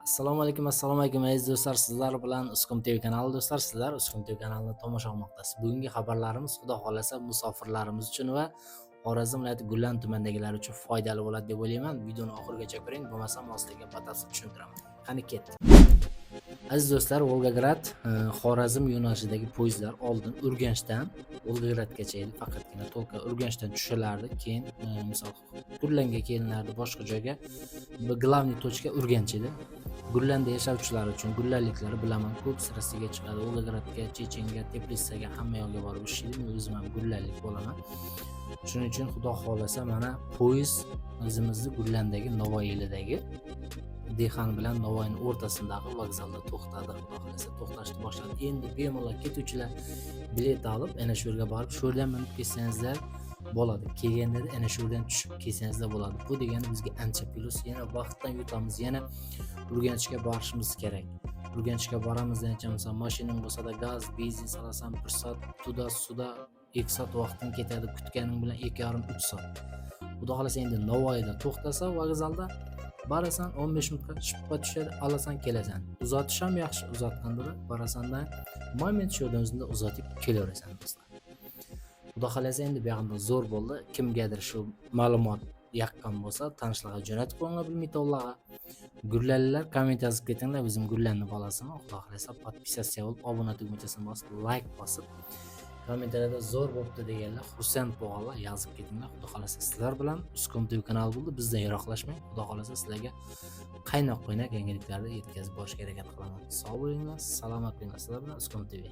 Assalomu alaykum, assalomu alaykum, aziz do'stlar. Sizlar bilan Uskum TV kanali do'stlar. Sizlar Uskum TV kanalini tomosha qilmoqdasiz. Bugungi xabarlarimiz, xudo xohlasa, musofirlarimiz uchun va Xorazm viloyati Gullan tumanidagilar uchun foydali bo'ladi deb o'ylayman. Videoni oxirigacha ko'ring, bo'lmasa sizlarga batafsil tushuntiraman. Qani, ketdik. Aziz do'stlar, Volgograd Xorazm yo'nalishidagi poyezdlar oldin Urganchdan Volgogradgacha edi, faqatgina только Urganchdan tushilardi, keyin misol Gullanga kelinardi, boshqa joyga. Bu главный точка Urganch edi. Gullanda yashovchilar uchun, gullanliklar bilaman, ko'pisi Rossiyaga chiqadi, Volgogradga, Chechenga, Teplitsaga, hamma yoqqa borib ishlaydi. Men o'zim ham gullanlik bo'laman. Shuning uchun, xudo xohlasa, mana poyezd o'zimizni Gullandagi Navoiy elidagi Dehqon bilan Navoiyni o'rtasidagi vokzalda to'xtadi. Xudo xohlasa, to'xtashni boshladi. Endi bemalol ketuvchilar bilet olib, ana shu yerga borib, shu yerdan minib ketsangizlar bo'ladi. Kelganda ana shu yerdan tushib kelsangizlar bo'ladi. Bu degani bizga ancha plyus, yana vaqtdan yutamiz, yana Urganchga borishimiz kerak. Urganchga boramiz degancha, misol, mashinang bo'lsada, gaz, benzin solasan, bir soat туда сюда 2 soat vaqting ketadi, kutganing bilan 2,5-3 soat. Xudo xohlasa, endi Navoiyda to'xtasa, vokzalda borasan, 15 minutga shippa tushadi, olasan, kelasan. Uzatish ham yaxshi, uzatganda borasanda момент shu yerda o'zida uzatib kelaverasan, do'stlar. Xudo xohlasa, endi buyog'ida zo'r bo'ldi. Kimgadir shu ma'lumot yoqqan bo'lsa, tanishlarga jo'natib qo'yinglar, bilmaydiganlarga. Gullanlilar, komment yozib ketinglar, bizim Gullanni bolasimi. Xudo xohlasa, подписаться bo'lib, obuna tugmachasini bosib, layk bosib, kommentariyada zo'r bo'pti deganlar, xursand bo'lganlar yozib ketinglar. Xudo xohlasa, sizlar bilan Uskum TV kanali bo'ldi. Bizdan yiroqlashmang. Xudo xohlasa, sizlarga qaynoq qaynoq yangiliklarni yetkazib borishga harakat qilaman. Sog' bo'linglar, salomat bo'linglar. Sizlar bilan Uskum TV.